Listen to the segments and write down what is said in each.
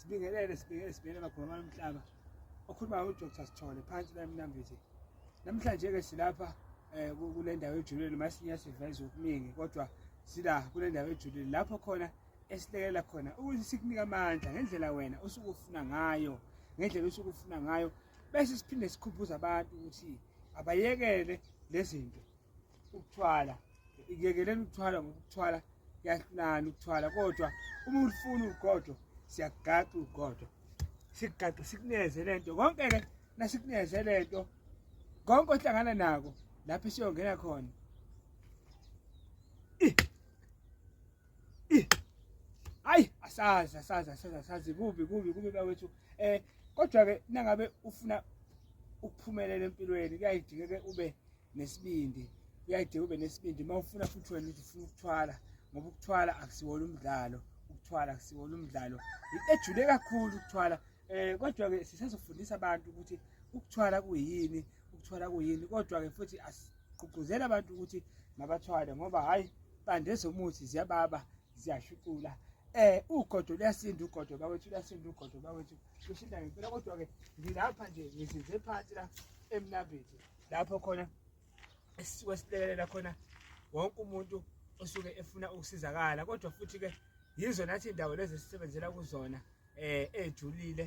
Sibingelele sibingelele sibingelele magoma lomhlaba. Okhulumayo uDr Sithole phansi la eMnambithi. Namhlanje ke silapha eh kule ndawo ejulile noma sinya siveza okuningi kodwa sila kule ndawo ejulile lapho khona esilekelela khona ukuthi sikunike amandla ngendlela wena osuke ufuna ngayo ngendlela osuke ufuna ngayo bese siphinde sikhumbuza abantu ukuthi abayekele lezinto ukuthwala ikuyekeleni ukuthwala ngokuthwala kuyahlulana ukuthwala kodwa uma ulifuna ugodo siyakugaqa ugodo sikugaqa sikuneze lento konke-ke nasikuneze lento konke ohlangana nako lapho esiyongena khona hayi asazi asazi asazi asazi kubi kubi kubi bakwethu eh kodwa ke nangabe ufuna ukuphumelela empilweni kuyayidingeke ube nesibindi kuyayidinga ube nesibindi uma ufuna futhi wena ukuthi ufuna ukuthwala ngoba ukuthwala akusiwona umdlalo ukuthwala akusiwona umdlalo ejule kakhulu ukuthwala eh kodwa ke sisazofundisa abantu ukuthi ukuthwala kuyini ukuthwala kuyini kodwa ke futhi asigqugquzela abantu ukuthi mabathwale ngoba hayi bande zomuthi ziyababa ziyashuqula eh ugodo luyasinda ugodo bakwethu luyasinda ugodo bakwethu lushinda ngempela kodwa ke ngilapha nje ngizinze phansi la emnambithi lapho khona esisuke silekelela khona wonke umuntu osuke efuna ukusizakala kodwa futhi ke yizo nathi indawo lezi esisebenzela kuzona eh ejulile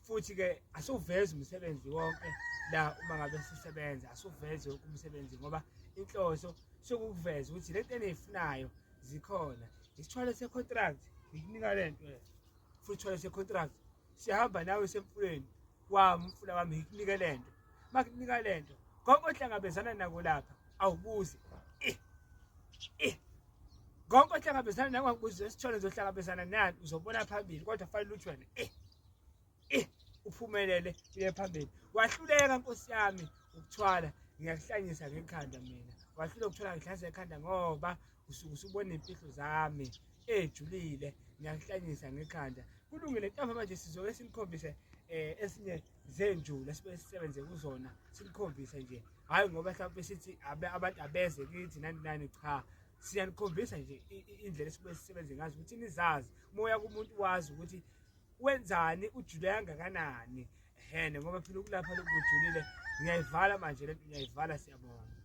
futhi ke asuveze umsebenzi wonke la uma ngabe sisebenza asuveze wonke umsebenzi ngoba inhloso sokukuveza ukuthi lento eniyifunayo zikhona isithwalo se-contract ngikunika le nto le futhi isithwalo se-contract siyahamba nawe semfuleni wami umfula wami ngikunike le nto makunika le nto konke ohlangabezana nako lapha awubuzi eh, eh. Konke ohlangabezana nako akubuzi esithole uzohlangabezana nani uzobona phambili kodwa fanele uthi wena eh eh uphumelele uye phambili wahluleka nkosi yami ukuthwala ngiyakuhlanyisa ngekhanda mina wahluleka ukuthwala ngihlanyisa ngekhanda ngoba usuke usubona iy'mfihlo zami ejulile ngiyakuhlanyisa ngekhanda kulungile ntombi manje sizoke sinikhombise um esinye zenjula sibe sisebenze kuzona sinikhombise nje hhayi ngoba mhlawumpe sithi abantu abeze kithi nani nani cha siyanikhombisa nje indlela esibuye sisebenze ngazo ukuthi nizazi moya kumuntu wazi ukuthi wenzani ujule kangakanani hene ngoba phela ukulapha lokhu kujulile ngiyayivala manje lento ngiyayivala siyabonga.